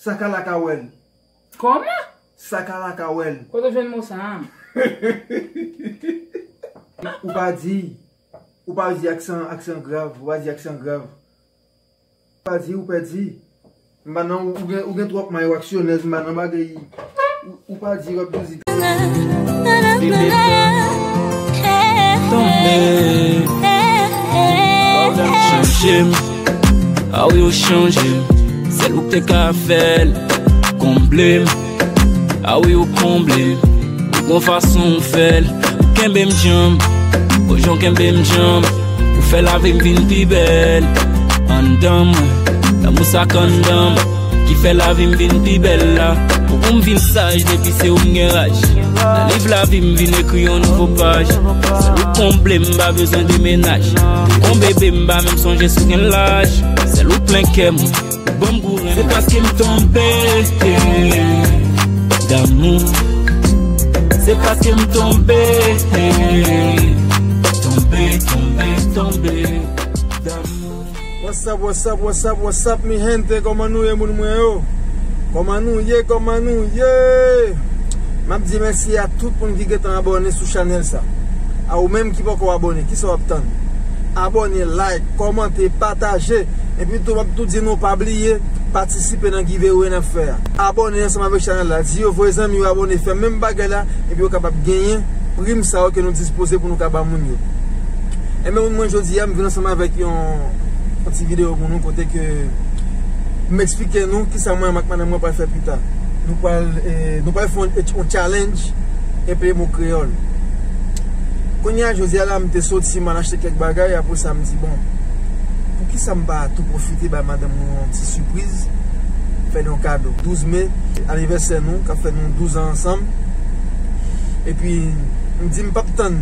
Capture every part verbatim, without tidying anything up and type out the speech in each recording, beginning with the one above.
Sa ka la ka wè l. Kòman? Sa ka la ka wè l. Kote w jwenn mo sa a? Ou pa di, ou pa di aksan, aksan grav, ou pa di aksan grav. Ou pa di, ou pèdi. M pa nan, ou gen, ou gen twòp may, ou aksyonèz, m pa nan bagay, ou, ou pa di, w ap di. Tonbe. Pwoblèm chanje m. A wi, ou chanje m. Sèl ou k te ka fè l. Konble m. A wi, ou konble m. Ou gon fason ou fè l. Ou kenbe m djanm. O jan w kenbe m djanm. Ou fè lavi m vin pi bèl. Anndan mwen, lanmou sa k anndan m. Ki fè lavi m vin pi bèl la. Pou m vin saj depi se ou m gen raj. Nan liv lavi m vin ekri yon nouvo paj. Sèl ou konble m, m pa bezwen demenaj. Ou gon bebe, m pa menm sonje si w gen laj. Sèl ou plen kè m, ou ban m gou renmen. Se paske m tonbe damou. Se paske m tonbe, tonbe, tonbe, tonbe damou. What's up, what's up, what's up, what's up, mi gente? Kòman nou ye, moun mwen yo? Kòman nou ye, kòman nou ye? M ap di mèsi a tout moun ki gentan abòne sou chanèl sa. A ou menm ki poko abòne, kisa w ap tann? Abòne, like, kòmante, pataje. Epi tou, m ap tou di nou pa bliye patisipe nan giveaway n ap fè a. Abòne ansanm avèk chanèl la. Di yo voye zanmi yo abòne, fè menm bagay la, epi yo kapab genyen prim sa yo ke nou dispoze pou nou ka ba moun yo. Enben, moun mwen, jodi a, m vin ansanm avèk yon, yon ti videyo pou nou kote ke m eksplike nou kisa mwen ak madanm mwen pral fè pita. Nou pral, eh, nou pral fè yon, yon challenge eple mo kreyòl. Kounye a, jodi a la, m te soti, m al achte kèk bagay, apre sa, m di, bon, poukisa m pa tou pwofite bay madanm mwen yon ti sipriz, fè l yon kado. Douz me, anivèsè nou, k ap fè nou douz an ansanm. Epi, m di m p ap tann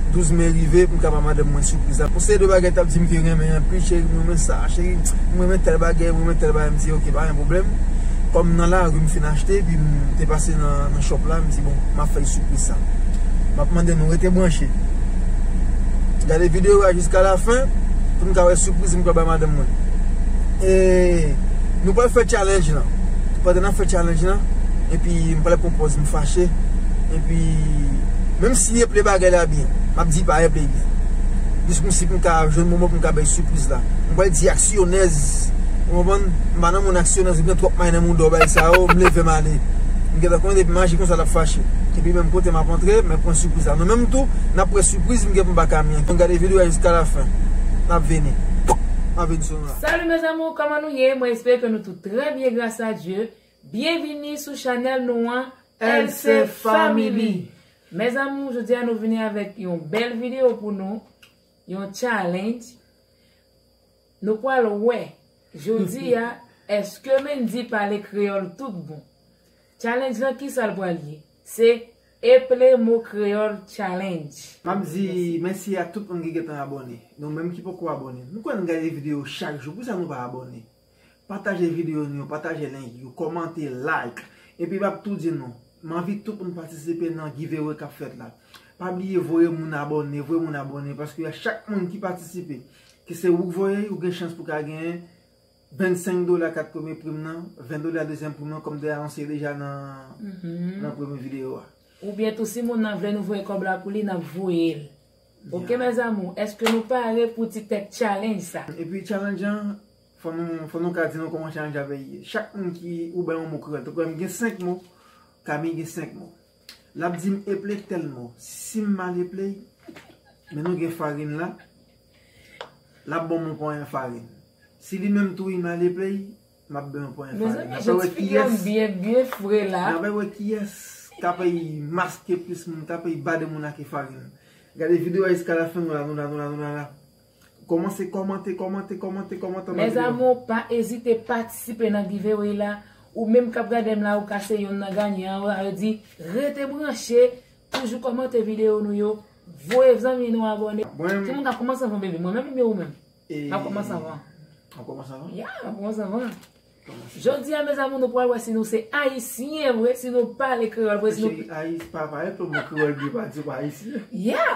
douz me rive pou m ka ba madanm mwen sipriz la. Yon seri de bagay t ap di m ke renmen anpil, cheri, m renmen sa, cheri, m renmen tèl bagay, m renmen tèl bagay. M di, oke, pa gen pwoblèm. Kòm nan lari m fin achte, epi m te pase nan, nan shop la, m di, bon, m ap fè l sipriz sa. M ap mande nou rete branche. Gade videyo a jiska lafen pou n ka wè sipriz m pral bay madanm mwen. E nou pral fè challenge lan. Pandan n ap fè challenge lan, epi m pral pran pòz m fache. Epi, menm si eple bagay la byen, m ap di pa eple byen. Jis pou m si pou m ka jwenn moman pou m ka bay sipriz la. M pral di aksyonèz. Ou konprann? M pa nan moun aksyonèz, ou gen twòp may nan mouda w, bagay sa yo, m leve m ale. M gentan konnen depi m aji konsa l ap fache. Epi menm kote m ap antre, m ap pran sipriz la. Nou menm tou, n ap pran sipriz, m gen pou m pa ka myen. Ann gade videyo a jiska lafen. N ap vini. M ap vin sou nou la. Salut mes amours, kòman nou ye? Mwen espere ke nou tout trè byen, gras a Dye. Byenvini sou chanèl nou an, L C Family. Mes amours, jodi a nou vini avèk yon bèl videyo pou nou, yon challenge. Nou pral wè, jodi a, èske Mendy pale kreyòl tout bon? Challenge lan, kisa l pral ye? Se eple mo kreyòl challenge. M ap di mèsi a tout moun ki gentan abòne. Nou menm ki poko abòne, nou kwè n gade videyo chak jou, poukisa nou pa abòne? Pataje videyo nou yo, pataje link yo, kòmante, like. Epi m ap tou di nou, m anvi tout moun patisipe nan giveaway k ap fèt la. Pa bliye voye moun abòne, voye moun abòne, paske a chak moun ki patisipe, ke se ou k voye, ou gen chans pou ka genyen vennsenk dola kat premye prim nan, ven dola dezyèm prim nan, kòm te anonse deja nan, nan premye videyo a. Oubyen tou, si moun nan vle nou voye kòb la pou li, n ap voye l. Ok, mes amours, èske nou pare pou ti tèt challenge sa? Epi challenge an, fò nou, fò nou ka di nou kòman challenge la ye. Chak moun ki ou bay yon mo kreyòl. Tankou m gen senk mo, Camille gen senk mo. L ap di m eple tèl mo. Si m mal eple, men nou gen farin la, l ap ban m yon ponyen farin. Si li menm tou li mal eple, m ap ban yon ponyen farin. Mezanmi, jèn fi an byen, byen fre la. N ap wè kiyès k ap maske plis moun, k ap bade moun ak farin. Gade videyo a jiska lafen, nou la, nou la, nou la, nou la, la. Kòmanse kòmante, kòmante, kòmante, kòmante. Mes amours, pa ezite patisipe nan giveaway la. Ou menm k ap gade m la, ou ka se yonn nan ganyan an. Sa vle di, rete branche, toujou kòmante videyo nou yo, voye zanmi nou abòne. Ki moun k ap kòmanse anvan, bebe? Mwen menm oubyen ou menm? M ap kòmanse anvan. W ap kòmanse anvan? Ya, m ap kòmanse anvan. Jodi a, mes amours, nou pral wè si nou se ayisyen vre, si nou pale kreyòl vre, si nou... Cheri, Ayis-, pa, pa eple mo kreyòl byen, pa di w pa ayisyen. Ya!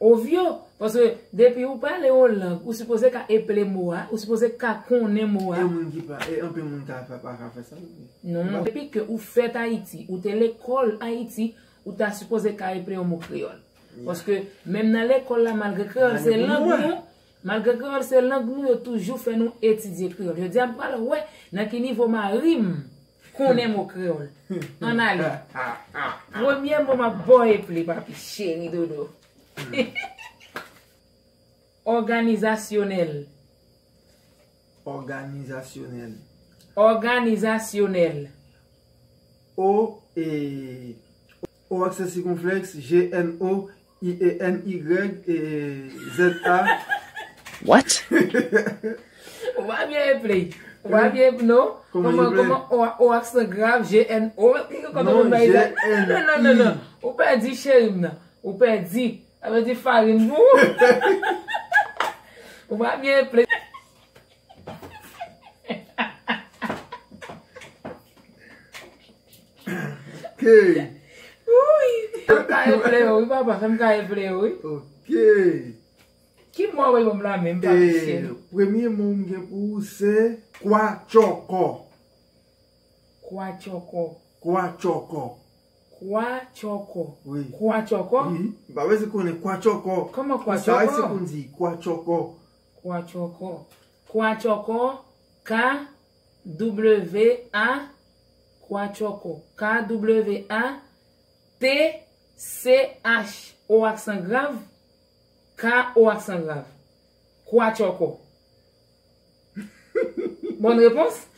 Ovyo, paske depi ou pale yon lang, ou sipoze ka eple mo a, ou sipoze ka konnen mo a. E moun ki pa, e anpil moun ka fè, pa ka fè sa. Non, depi ke ou fèt Ayiti, ou te lekòl Ayiti, ou ta sipoze ka eple yon mo kreyòl. Paske menm nan lekòl la, malgre kreyòl se lang nou, malgre kreyòl se lang nou, yo toujou fè nou etidye kreyòl. Jodi a, m pral wè nan ki nivo mari m konnen mo kreyòl. Ann ale. Premye mo m ap ba w eple, papi cheri dodo. Òganizasyonèl. Òganizasyonèl. Òganizasyonèl. O, e, O aksan sikonflèks, G N O, I E N Y, e, Z A. What? Ou pa byen eple. Ou pa byen eple, non? Kòman, kòman, O, O aksan grav, G N O, kòman moun bay sa? Non, non, non, non. Ou pèdi, cheri m nan. Ou pèdi. Sa vle di farin pou ou. Ou pa byen eple. Key. Wi. Fè m ka eple yo, wi, papa. Fè m ka eple yo, wi. Ok. Ki mo w ap ban m la menm, papi cheri? Premye mo m gen pou ou se kwatchòkò. Kwatchòkò. Kwatchòkò. Kwatchòkò. Wi. Kwatchòkò? Wi. M pa bezwen konnen kwatchòkò. Kòman kwatchòkò? Sa se konn di kwatchòkò. Kwatchòkò. Kwatchòkò. K W A. Kwatchòkò. K W A. T C H. O aksan grav. K O aksan grav. Kwatchòkò. Bonne réponse.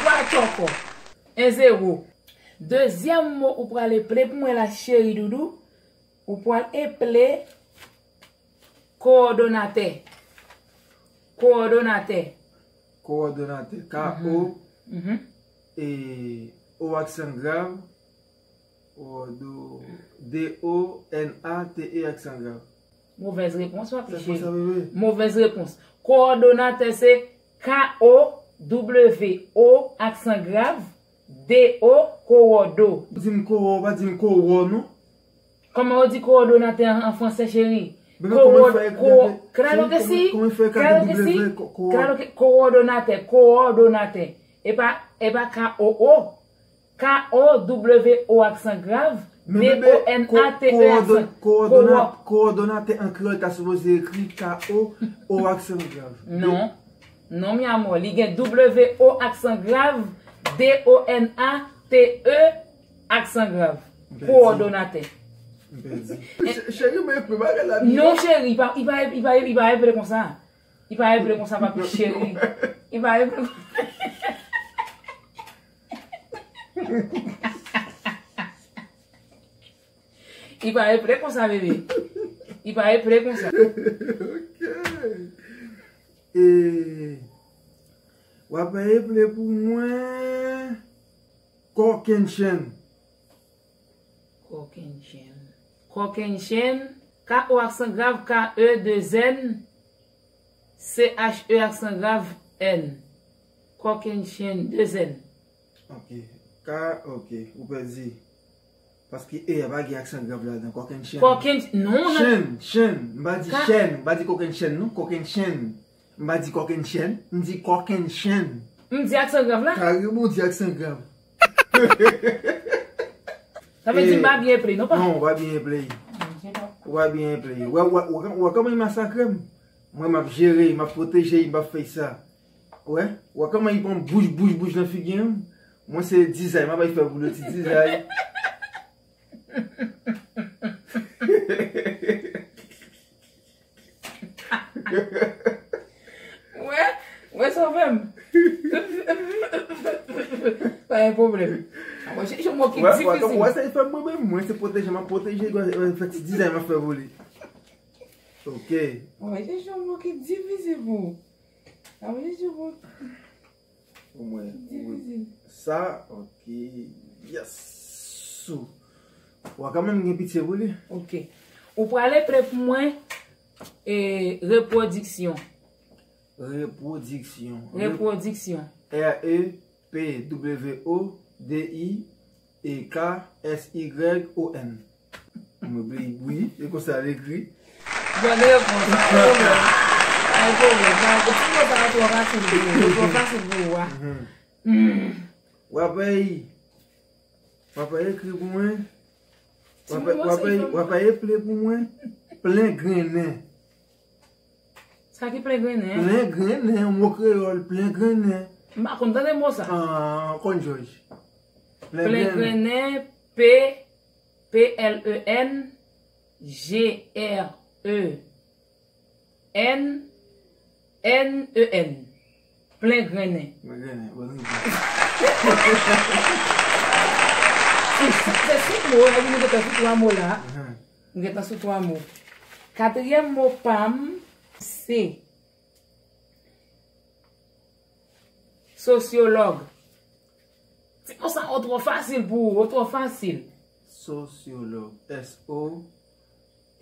Kwatchòkò. En zewo. Dezyèm mo ou pral eple pou mwen la, cheri doudou. Ou pral eple kowòdonatè. Kowòdonatè. Kowòdonatè. K O, e, O aksan grav, D O N A T E aksan grav. Movèz repons, papi cheri. Movèz repons. Kowòdonatè se K O W O aksan grav, D O, kowòdo. Ou di m kowò, ou pa di m kowò, non? Kòman yo di kowòdonatè an, an fransè, cheri? Kowòd, kowò, claro que sí, claro que sí, claro que, kowòdonatè, kowòdonatè. E pa, e pa K O O. K O W O aksan grav, D O N A T E aksan. Kowò. Kowòdonatè an kreyòl ta sipoze ekri K O O aksan grav. Non. Non, mi amor, li gen W O aksan grav, D O N A T E aksan grav. Kowòdonatè. M pèdi. Cheri, men epi bagay la byen. Non, cheri, li pa, li pa, li pa, li pa eple konsa. Li pa eple konsa, papi cheri. Li pa eple konsa. Li pa eple konsa, bebe. Li pa eple konsa. Ok. E, w ap eple pou mwen kòkennchenn. Kòkennchenn. Kòkennchenn. K O aksan grav, K E de zèn, C H E aksan grav, N. Kòkennchenn, de zèn. Ok. Ka, ok. Ou pèdi. Paske e a pa gen aksan grav ladan. Kòkennchenn. Kòkenn, non, non. Chenn, chenn. M pa di chèn. M pa di kòkennchenn, non. Kòkennchenn. M pa di kòkennchenn. M di kòkennchenn. M di aksan grav la? Kareman, ou di aksan grav. Sa vle di m pa byen play, non, pa? Non, ou pa byen play. Ou pa byen play. Ou wè, ou wè, ou wè, ou wè kòman li masakre m? Mwen, m ap jere, m ap pwoteje, m ap fè sa. Ou wè? Ou wè kòman li pran bouch, bouch, bouch nan figi m? Mwen, se dizay, m ap bay fè pou li ti dizay. Ou wè, ou wè sa w fè m? Pa gen pwoblèm. Mwen chèche yon mo ki difisil. Ou wè sa l fè m mwen menm? Mwen se pwoteje, m ap pwoteje, fè ti dizay m ap fè pou li. Ok. Mwen chèche yon mo ki difisil pou ou. Mwen chèche yon mo. Omwen, wi. Sa, ok. Yes. Ou a kanmenm gen pitye pou li. Ok. Ou prale play pou mwen e repwodiksyon. Repwodiksyon. Repwodiksyon. R E P W O D I E K S Y O N. Mwen bliye, wi, e konsa l ekri. Bòn repons, pa gen pwoblèm. Pa gen pwoblèm. Ti mo sa yo twò fasil pou ou. Yo twò fasil pou ou a. Mhm. Hmm. W ap, w ap ekri pou mwen. W ap, w ap, w ap eple pou mwen. Plen grennen. Sa ki plen grennen? Plen grennen, yon mo kreyòl, plen grennen. M pa konn tande mo sa. Ah, konn Jòj. Plen grennen. Plen grennen, P, P L E N, G R E N, N E N. Plen grennen. Plen grennen, bon, nou di. Se, se, se senk mo, epi nou gentan sou twa mo la. Mhm. Nou gentan sou twa mo. Katriyèm mo pa m, se sosyològ. Ti mo sa yo twò fasil pou ou, yo twò fasil. Sosyològ. S O,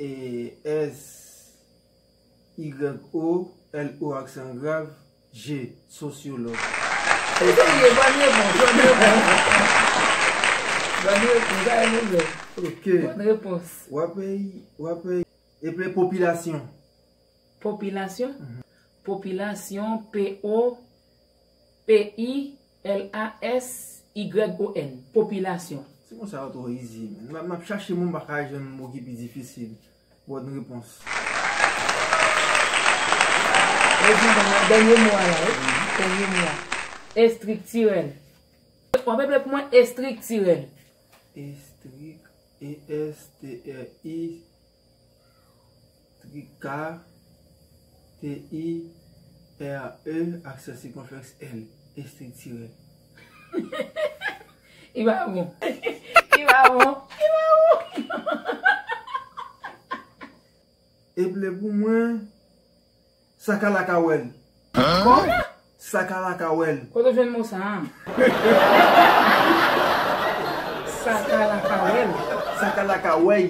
e, S, Y O, L O aksan grav, G, sosyològ. Ou serye, bòn repons, bòn repons. Bòn repons, pa gen pwoblèm. Ok. Bòn repons. W ap, w ap eple popilasyon. Popilasyon? Mhm. Popilasyon, P O P I L A S Y O N. Popilasyon. Ti mo sa yo twò easy, man. M ap, m ap chache mo, m pa ka jwenn mo ki pi difisil. Bòn repons. Dènye mo a la, wi. Dènye mo a. Estriktirèl. W ap eple pou mwen estriktirèl. Estrik, E S T R I, K T I R E, aksan sikonflèks L, estriktirèl. Li pa bon. Li pa bon. Li pa bon. Eple pou mwen, sakalakawèl. Kòman? Sakalakawèl. Kote w jwenn mo sa a? Sakalakawèl. Sakalakawèy.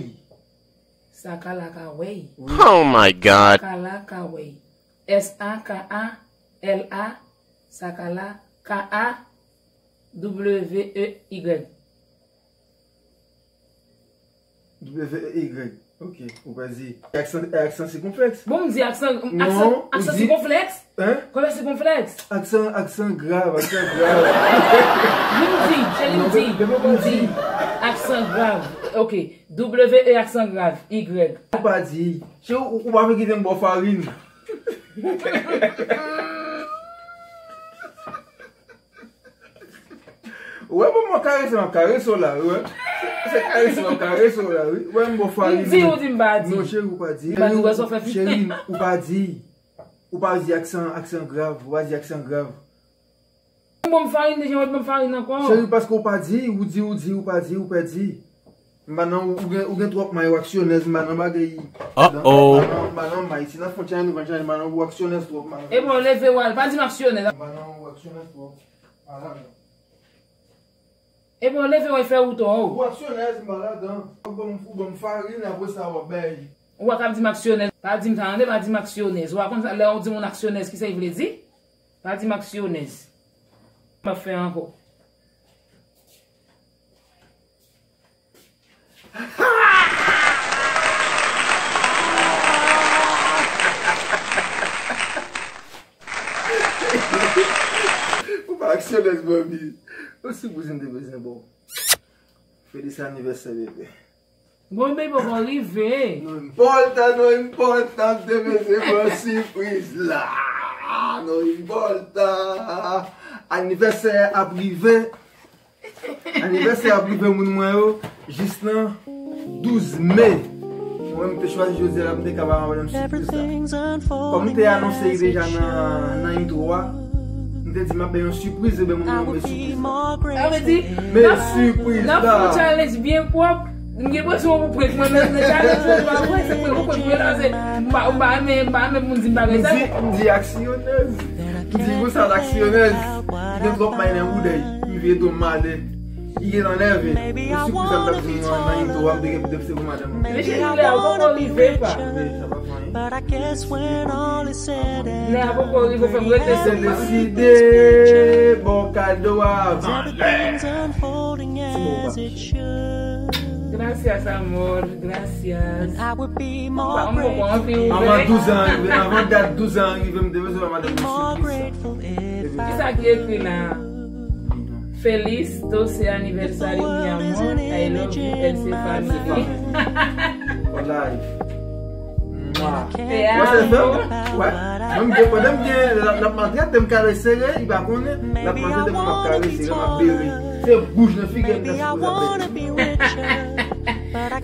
Sakalakawèy. Wi. Oh my God. Sakalakawèy. S A K A L A, sakala, K A W E Y. W E Y. Ok, ou pa di. Aksan, aksan sikonflèks. Bon, m di aksan, aksan, non, aksan sikonflèks? Hein? Kòman sikonflèks? Aksan, aksan grav, aksan grav. Wi, m di, cheri, m di, m di. Aksan grav. Ok, W E aksan grav, Y. Ou pa di. Cheri, ou, ou pa vle kite m ba w farin. Ou wè, bon, mwen karese, mwen karese w la, wi. Se, se karese, mwen karese w la, wi. Ou wè, m ba w farin. M di, ou di m pa di. Non, cheri, ou pa di. M pa di, ou wè sa w fè fini. Cheri, ou pa di. Ou pa di aksan, aksan grav, ou pa di aksan grav. Bon, m farin deja, ou wè, m farin ankò. Cheri, paske ou pa di, ou di, ou di, ou pa di, ou pèdi. M pa nan, ou gen, ou gen twòp may, ou aksyonèz, m pa nan bagay. Uh-oh. M pa nan, m pa nan may. Si nan fon tchay, nou vann tchay, m pa nan, ou aksyonèz twòp, m pa nan. E bon, leve w al, pa di m aksyonèz. M pa nan, ou aksyonèz twòp. M pa nan. E bon, leve w al, fè wout ou. Ou aksyonèz, m pa ladan. Ou ban m, ou ban m farin, apre sa, w ap bay. Ou pa ka di m aksyonèz. Pa di m sa, tande, pa di m aksyonèz. Ou pa konn sa, lè w di moun aksyonèz, kisa l vle di? Pa di m aksyonèz. M ap fè ankò. Ou pa aksyonèz, manmi. Yon sipriz m te bezwen ba w. Felis anivèsè, bebe. Bon, bebe, poko rive. Non, enpòtan, non, enpòtan, m te bezwen ba w sipriz la. Non, enpòtan. Anivèsè ap rive. Anivèsè ap rive moun mwen yo jis nan douz me. Mwen menm te chwazi jodi a la pou m te ka ba madanm sipriz la. Kòm m te anonse li deja nan, nan intro a, m te di m ap bay yon sipriz, ebyen moun mwen yo, men sipriz la. Sa vle di, men sipriz la. N ap fè yon challenge byen pwòp. M gen presyon pou prank mwen nan, nan challenge la, pa vre, se prank ou prank mwen la, se, m pa, m pa renmen, m pa renmen pou moun di m bagay sa. M di, m di aksyonèz. M di konsa l aksyonèz. Li gen twòp may nan boudèy. M vye tou malè. Li gentan nève. Yon sipriz sa m t ap di nan, nan intro a, m te gen pou depse pou madanm. Men cheri, lè a poko rive, pa. Men sa pa fè anyen. Lè a poko rive, fè m rete. Se deside, bon kado a avan lè. Ti mo pa. Gracias, amor. Gracias. Mwen poko anvi ouvè. Anvan douz an rive, anvan dat douz an rive, m te bezwen madanm mwen sipriz sa. Kisa ki ekri la? Feliz doce aniversário, mi amor. I love you, L C family. For life. Mwa. Te amo. Wè, se fè m. Wè. Mwen, m gen, pandan m gen, l ap, l ap maltrete m, kare sere, li pa konnen, l ap maltrete m, m ap kare sere, m ap bere. Se bouch nan figi m nan sipoze ap bere.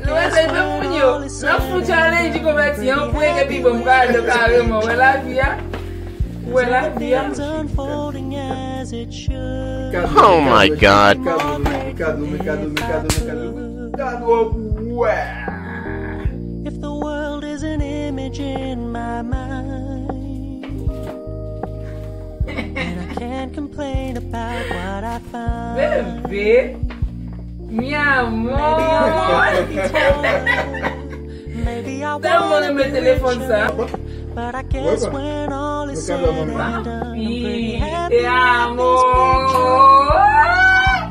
Nou eseye fè moun yo. Nan food challenge, konvèti an pwen, epi bon, m pral de kareman. Wè lavi a. Wè lavi a. Oh my God. Kado, men kado, men kado, men kado, men kado, men kado, wè. If the world is an image in my mind, and I can't complain about what I find. Bebe, mi amor. Maybe I wanna be told, maybe I wanna be richer, but I guess when all is said and done, I'm pretty happy with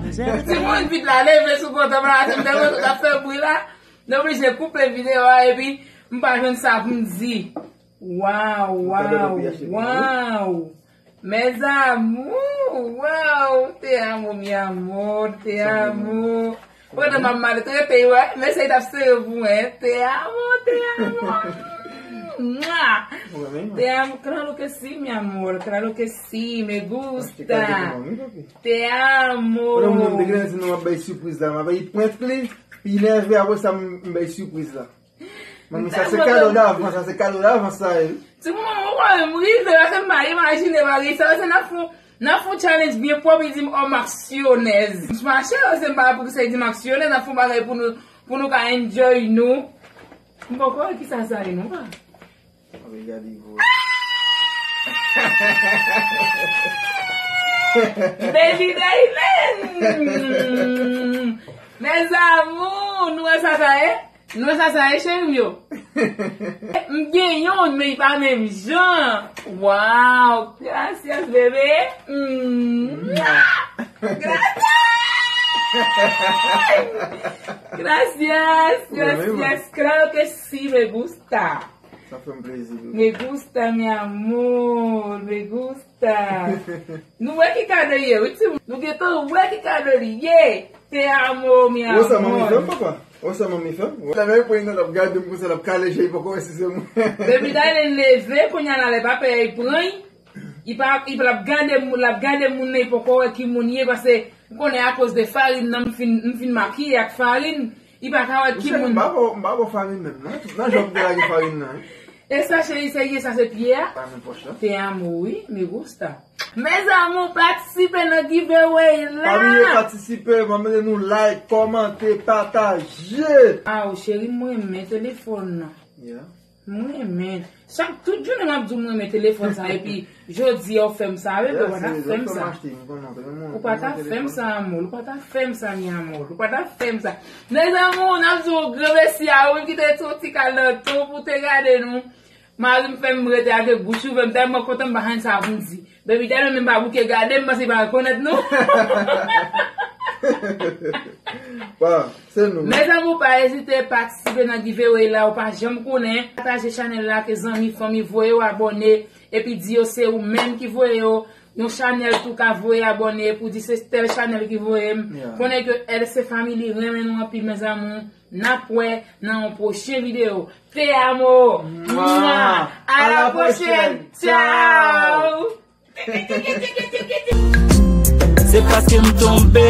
this picture. Timoun, vit la, leve sou kont an, m la, se m te kontan ap fè bri la. Nou oblije koupe videyo a epi m pa jwenn sa pou m di. Waw, waw, waw. Mes amours, waw, te amo, mi amor, te amo. Pandan m ap maltrete yo, men se t ap sere pou mwen. Te amo, te amo. Mwa. Te amo, claro que sí, mi amor, claro que sí, me gusta. Te amo. Pandan moun nan m te genlè di nou m ap bay sipriz la, m ap bay prank li, pi nève apre sa m bay sipriz la. Manmi, sa se kado davans, sa se kado davans sa ye. Timoun, mwen wè m rive, paske m pa imajine bagay sa, se nan fon, nan fon challenge byen pwòp, li di m, oh, m aksyonèz. M mache, se m pa pou se di m aksyonèz, nan fon bagay pou nou, pou nou ka enjoy nou. M poko wè kisa sa ye non pa. Ann gade vo. Baby Dylan! Mes amours, nou wè sa sa ye? Nou wè sa sa ye, cheri m yo? M gen yonn, men li pa menm jan. Waw, gracias, bebe. Mm. Gracias! Gracias, gracias. Claro que sí, me gusta. Sa fè m plezi, bebe. Me gusta, mi amor, me gusta. Nou wè ki kado li ye, wi, timoun. Nou gentan wè ki kado li ye. Te amo, mi amor. Wè sa manmi fè m, papa? Wè sa manmi fè m? Lè men pran nan l ap gade m konsa, l ap kale je, li poko wè si se mwen. Baby Dylan leve, kounye a la, lè papa y pran y. Li pa, li pa, l ap gade moun, l ap gade moun nan, li poko wè ki moun ye, paske m konnen akoz de farin nan, m fin, m fin makiye ak farin. Li pa ka wè ki moun. M pa bò, m pa bò farin menm, non. Nan jan m te lage farin nan, wi. E sa, cheri, se ye, sa se pye a? Pa nan pòch la. Te amo, wi, me gusta. Mes amours, patisipe nan giveaway la. Pa bliye patisipe, m ap mande nou like, kòmante, pataje. Aw, cheri, mwen renmen telefòn nan. Yeah. Mwen renmen. Chak tout jounen m ap di w mwen renmen telefòn sa, epi jodi a w fè m sa, bebe, ou pa ta fè m sa. Ou pa ta fè m sa, amor. Ou pa ta fè m sa, mi amor. Ou pa ta fè m sa. Mes amours, n ap di w gran mèsi a ou ki te soti kal nan tan pou te gade nou. Mari m fè m rete avèk bouch ouvè, m tèlman kontan m pa jwenn sa pou m di. Baby Dylan menm pa bouke gade m, m panse li pa rekonèt nou. Bon, se nou. Mes amours, pa ezite patisipe nan giveaway la, ou pa janm konnen. Pataje chanèl la ke zanmi, fanmi, voye yo abòne, epi di yo se ou menm ki voye yo. Yon chanèl tou ka voye abòne pou di se tèl chanèl ki voye m. Yeah. Konnen ke L C Family renmen nou anpil, mes amours. N ap wè nan yon pwochen videyo. Te amo. Mwa. Mwa. À la prochaine. Ciao. Se paske m tonbe,